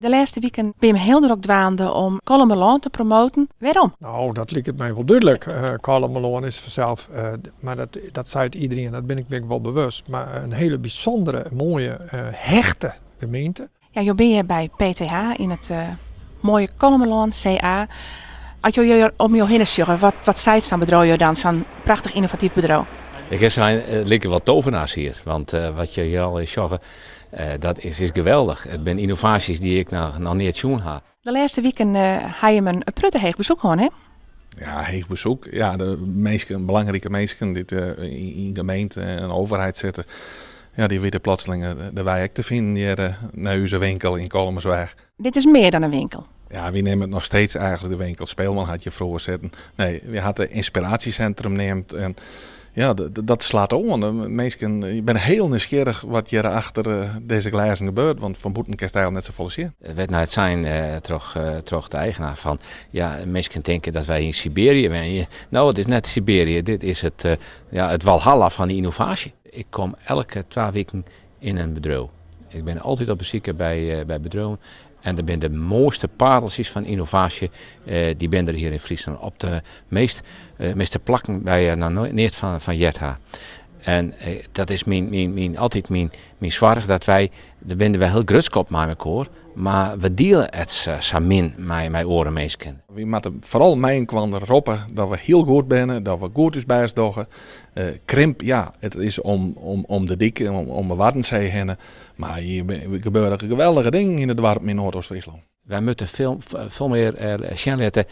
De lêste wiken binne jim hiel drok dwaande om Kollumerlân te promoten. Wêrom? No, dat liket my wol dúdlik. Kollumerlân is fansels, mar dat, dat seit iderien, dat bin ik my ek wol bewust, mar in hiele bysûndere, moaie, hechte gemeente. Ja, jo binne hjir by PTH yn it moaie Kollumerlân, CA. As jo hjir om jo hinne sjogge, wat, wat seit sa'n bedriuw jo dan, sa'n prachtich ynnovatyf bedriuw? Ik kin sein, it liket wol tovenaars hier, want wat je hjir allegear sjogge, dat is, is geweldich. It binne ynnovaasjes dy't ik noch, noch nea sjoen ha. De lêste wiken ha jim in protte heech besoek hân, hè? Ja, heech besoek. Ja, de minsken, belangrike minsken dy't yn gemeente en overheid sitte, ja, dy witte plotseling de wei ek te finen hjir nei ús winkel yn Kollumersweach. Dit is mear dan in winkel. Ja, wy neame it noch steeds eigentlik de winkel. Speelman hat hjir froeger sitten. Nee, wy ha it ynspiraasjesintrum neamd. En ja, dat slaat oan. De minsken binne hiel nijsgjirrich wat hjir achter dizze glêzen gebeurt, want fan bûten kinst eigentlik net safolle sjen. Der wurdt nei it sein troch, troch de eigenaar fan, ja, minsken tinke dat wy yn Siberië wenje. No, it is net Siberië, dit is it, ja, it walhalla fan de ynnovaasje. Ik kom elke twa wiken yn in bedriuw. Ik bin altyd op besite by, by bedriuwen en der binne de moaiste pareltsjes fan ynnovaasje, dy binne der hjir yn Fryslân op de meast, measte plakken wêr't je noch neat fan, fan heard ha. En dat is myn, myn, myn, altyd myn, myn soarch dat wy, der binne wy hiel grutsk op mei mekoar, mar we diele it sa min mei, mei oare minsken. Wy moatte foaral mei-inoar roppe dat we hiel goed binne, dat we goed ús bêst dogge. Krimp, ja, it is om, om, om de dyk, om, om de Waddenzee hinne. Mar hjir gebeure geweldige dingen yn it doarp yn Noardoost-Fryslân. Wy moatte folle, folle mear sjen litte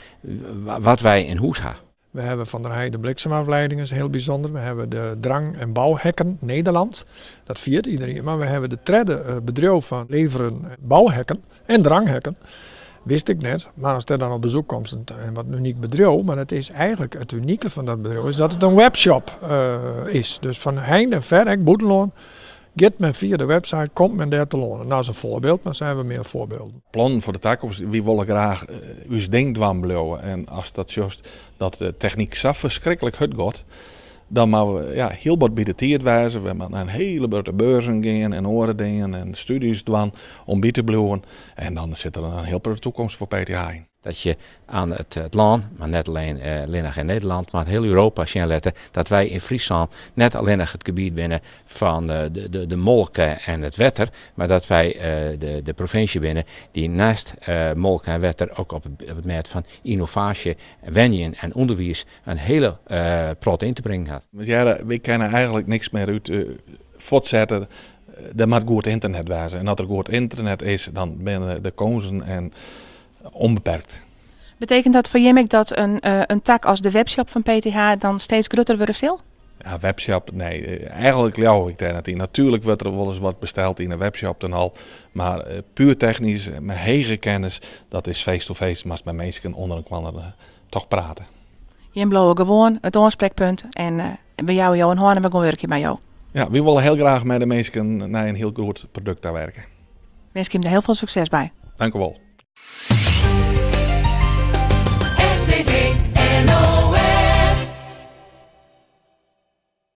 wat wy yn hûs ha. We hebben Van der Heide bliksemafleiding, is heel bijzonder. We hebben de drang- en bouwhekken Nederland. Dat fiert iedereen. Maar we hebben de tredde bedriuw fan leveren bouwhekken en dranghekken. Wist ik net, mar ast dêr dan op bezoek komst, en wat in unyk bedriuw, mar it is eigentlik it unike fan dat bedriuw is dat it in webshop is. Dus fan heinde en fer, ek bûtenlân, giet men fia de website, komt men dêr telâne. No, is in foarbyld, mar sa hawwe we mear foarbylden. Plannen foar de takomst, wy wolle graach ús ding dwaan bliuwe. En ast dat sjochst dat de technyk sa ferskriklik hurd giet, dan moatte we ja, hiel bot by de tiid wêze. We moatte nei in hiele protte beurzen gean en oare dingen en studies dwaan om by te bliuwen. En dan sit der in hiel protte toekomst foar PTH yn. Dat je oan it lân, mar net allinnich yn Nederlân, mar hiel Europa sjen litte dat wy yn Fryslân net allinnich it gebiet binne fan de molke en it wetter, mar dat wy de provinsje binne dy't neist molke en wetter ek op it mêd fan ynnovaasje, wenjen en ûnderwiis in hiele protte yn te bringen hat. Want wy kinne eigentlik niks mear út fuortsette. Der moat goed ynternet wêze en as der goed ynternet is, dan binne de kânsen en ûnbeperkt. Betekent dat foar jim ek dat in, in tak as de webshop fan PTH dan steeds grutter wurde sil? Ja, webshop, nee, eigentlik leau ik dêr net yn. Natuerlik wurdt der wolris wat besteld yn 'e webshop dan al, mar puer technysk, mei hege kennis, dat is face-to-face, moatst mei minsken ûnder elkoar toch prate. Jim bliuwe gewoan it oansprekpunt en we jouwe jo in hân en we gean wurkje mei jo. Ja, wy wolle hiel graach mei de minsken nei in hiel goed produkt ta werke. Winskje jim der hiel folle sukses by. Dank u wol. RTV NOS.